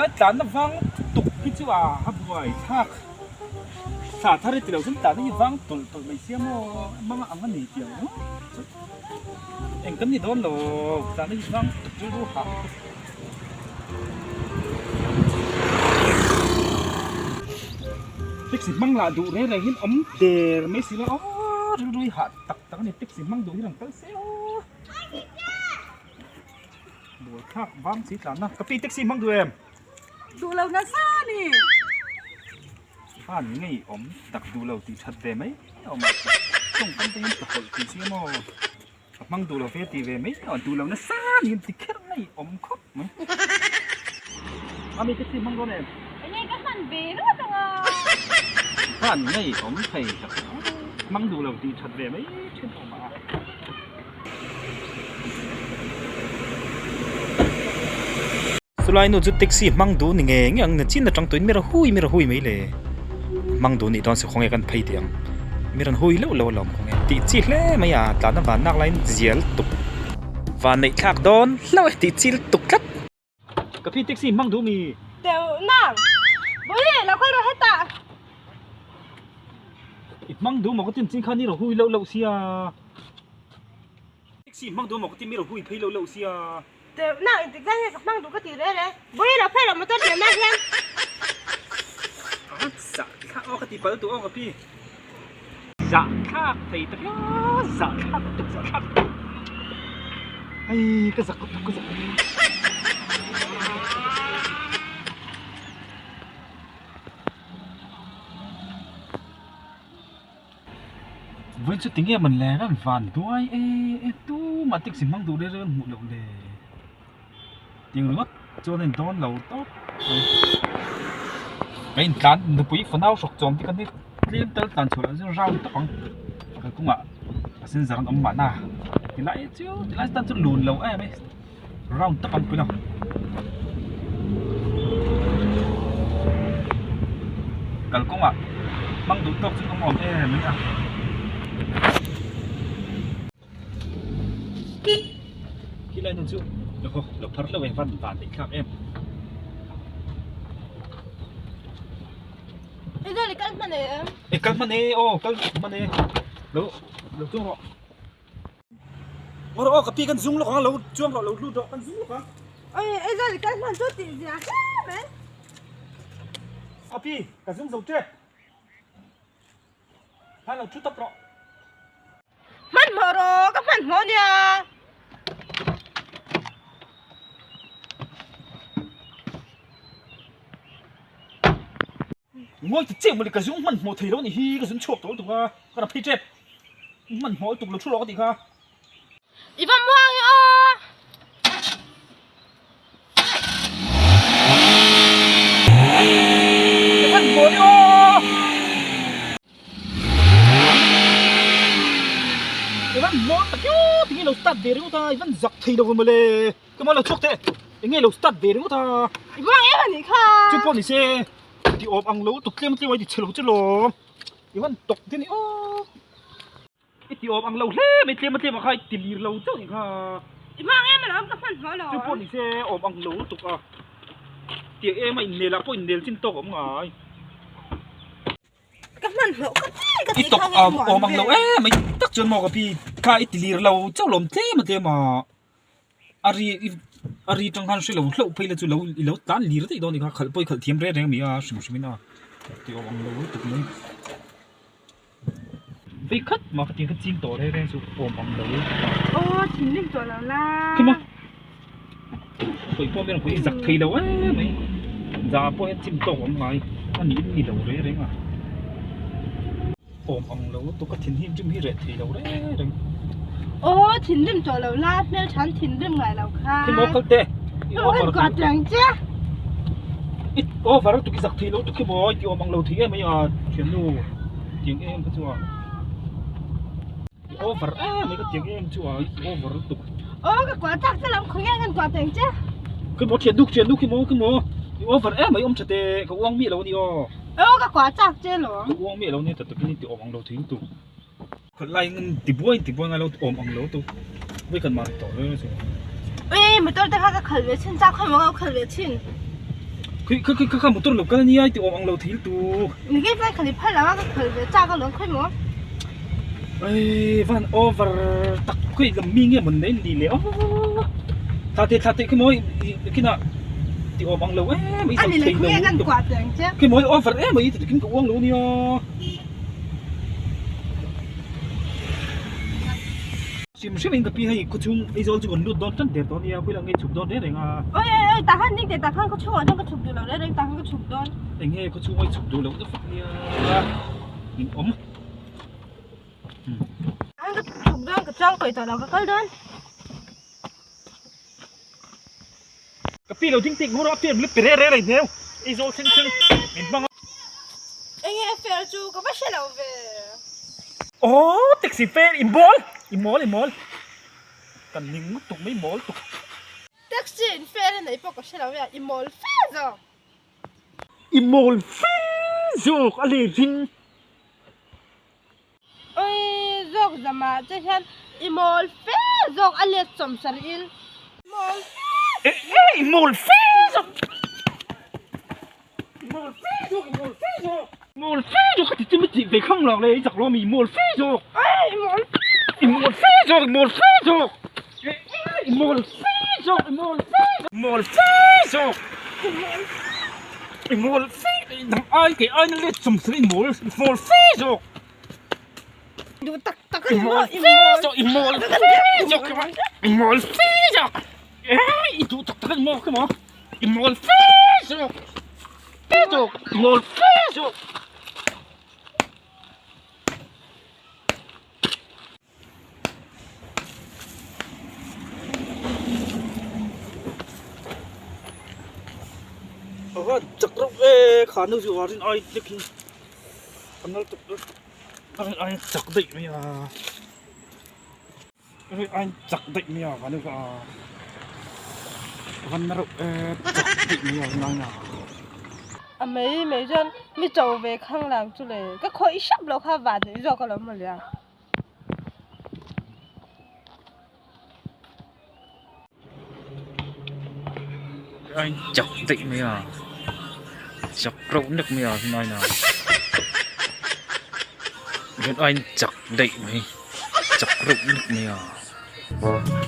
Tunlai tlanna vang tuk hi chu a ha buai thlak. Thla thar hi ti lo chuan tlanna hi vang tawlh tawlh mai sia maw manga ang a ni tih ang ringawt chu eng kan ni dawn lo tlanna hi vang tuk rilru hah tuk. Taxi hmang lah duh reng reng hian awm der mai si lo aw rilru hi hah tak tak a ni taxi hmang duh hi rawn kal se aw. Buai thlak vang si tlanna ka pi taxi hmang duh em? Duh lo nasa a ni. Khan ngei awm tak duh lo tih that ve mai awm a tawngkam te hian ka hawlh tih si maw ka hmang duh lo ve tih ve mai awm duh lo nasa a ni ti kher ngei awm khawp mai. Ami taxi hmang dawn em? Enge ka hman ve ringawt ang a. Khan ngei awm thei tak hmang duh lo tih that ve mai thin awm a. Chulai nu chu taxi hmang duh ni ngei ngei ang ni chin atang tuin mi rawn hui mi rawn hui mai le hmang duh nih dawn se khawnge kan phei tih ang mi rawn hui leuh leuh alawm khawnge tih chi hle mai a tlan a van nak laiin zial tuk van neih thlak dawn hlauh e tih chi lutuk tlat. Ka pi taxi hmang duh mi? Teuh nang. Bawihi lo kal rawh hetah. I hmang duh maw ka tin chin khan i rawn hui loh loh sia. Taxi hmang duh maw ka tin mi rawn hui phei loh loh sia. Teuh nang intik zan hian ka hmang duh ka ti reng reng. Bawihi lo phei rawh motor hnem ah hian. A zah thlak aw ka ti pal duh aw ka pi. Zah thlak thei tak hian zah thlak tuk zah thlak tuk hei ka zak tuk ka zak Vawiin chu tinge man le kan van duai e e tumah taxi hmang duh reng reng hmuh loh le tiang ringawt chuan a in dawn lo tawp mai ka intlan nupui fanau hrawk chawm te kha ni tlem tal tlan chhuah loh chuan round tawp ang kalkawngah passenger an awm mahna tilai chu tilai tan chu lun lo em e round tawp ang pui lo kalkawngah hmang duh tawk chu an awm em mai a. Khilai hmun chu aw lo phar hlauh e van van neih thlak em. Enge i kal hman em? I kal hman e aw kal hman e lo lo chuang rawh. Aw rawh aw ka pi kan zung lawk ang lo chuang rawh lo lut rawh kan zung lawk ang. Oi enge i kal hman chu tih zia hle mai. Ka pi ka zung zo tep. Khan lo thu tawp rawh. Hmanhmawh rawh ka hmanhmawh nia. Ngawi ti chiah mawle ka zung hmanhmawh thei lo a nih hi ka zun chhuak tawh lutuk a ka rawn phei tep hmanhmawh lutuk lo thu rawh ka tih kha. I va muang e aw. I hmanhmawh ni aw. I hmanhmawh tak io tinge lo start ve ringawt a i van zak thei lo mawle ka mah lo chhuak teh enge lo start ve ringawt a. I muang em anih kha. Chu pawh ni se ti awm ang lo tuk tlem tlem a i ti chhe lo chu lawm i van tawk te ni aw. I ti awm ang lo hle mai tlem a tlem ah kha i ti lir lo chauh nih kha. I hmang em alawm ka hman hlawh lo. Chu pawh ni se awm ang lo lutuk a. Tiang em a innel ah pawh innel chin tawk a awm ngai. Ka hman hlawh ka ti ka ti I tawk awm ang lo em mai tak chuan maw ka pi kha i ti lir lo chauh lawm tlem a tlem ah a ri a ri tang khan hre lo hlauh phei la chu lo i lo tlan lir daih dawn a ni kha khalh pawh i khalh thiam reng reng a ni a hrim hrim in a ti awm ang lo lutuk mai. Vei khat mah ka ti ka ching tawh reng reng chu awm ang lo. Aw thinrim tawh lo la. Khi maw. Sawi pawh ber pawh i zak thei lo em mai. Za pawh hian chim tawk awm ngai a ni in ni lo reng reng a. Awm ang lo lutuk ka thin hi rim hi reh thei lo reng reng. Aw thinrim tawh lo la hmeltha an thinrim ngai lo kha. Khi maw kal teh. I over ka tiang che. I over lutuk i zak thei lo lutuk khi maw i ti awm ang lo thei em mai a thiannu tiang em kha chu a i over em mai ka tiang em chu a i ti over lutuk. Aw ka kuah chak che lam khawnge kan kuah tiang che. Khi maw thiannu thiannu khi maw khi maw i over em mai awm tha teh ka uang miah lo a ni aw. Aw ka kuah chak che lawm. Ka uang miah lo nia ta takin i ti awm ang lo thei lutuk. Khawlai in tibuai in tibuai ngai lo awm ang lo tu vawi khat mah ri tawh reng chu. Ui motor te kha ka khalh ve thin chak khaw maw ka khalh ve thin. Khui kha kha kha motor lo kal ania i ti awm ang lo thil tu. Ni kei tlai khali phal lo a ka khal ve chak alawm khawi maw. Ei van over tak khawi lam mi nge mawn nei ni le aw. Thla te thla te khi maw kinah ti awm ang lo em mai Ani le khawi kan kuah teh ang che. Khi maw over em mai ti kin ka uang lo ania. Hrim hrim in ka pi hei khawchhung Aizawl chu kan lut dawn tan der dawn nia khawi lah nge chhuk dawn reng reng a. Oi oi oi tah khan ding teh tah khan khawchhung ah chuan ka chhuk duh lo reng reng tah khan ka chhuk dawn. Eng nge khawchhung ah i chhuk duh loh ta fak nia in awm. Tah khan ka chhuk dawn ka chuang kawi tawh lo ka kal dawn. Ka pi lo ding teh ngawr a fare mla pe reng reng reng hmel Aizawl thleng thleng min hmang a. Enge a fare chu ka va hre lo ve. Aww taxi fare i mawl i mawl i mawl kan ning lutuk mai mawl tuk. Taxi in fare a neih pawh ka hre lo e i mawl fe zawk. I mawl fe zawk a le ring. Oi zawk zamah che hian i mawl fe zawk a let chawm sarih in mawl fe. E e i mawl fe zawk i mawl fe zawk i mawl fe zawk mawl fe zawk ka ti chu mi tih ve khang lo le i zak lo ami i mawl fe zawk oi i mawl i mawl fe zawk i mawl fe zawk e e i mawl fe zawk i mawl fe mawl fe zawk i mawl fe dang ai kei ai na let chawm sarih in mawl mawl fe zawk. Duh tak tak I mawl fe zawk, i mawl fe zawk, i mawl fe zawk. I duh tak tak a ni maw, maw? I mawl fe zawk, fe zawk, i mawl fe zawk. A va chak reuh e kha nu chu a rin ai hlek hi a nal tuk a rin ai chak daih mai a a rin ai chak daih mai a va nu kha a va na reuh e chak daih mai a rin ai a. A mai mai chuan mi cho ve khang lang chu le ka khawih hrep loh kha van neih zawk alawm mawle a. A in chak daih mai a chak reuh nek mai a hmai na hian a in chak daih mai chak reuh nek mai a.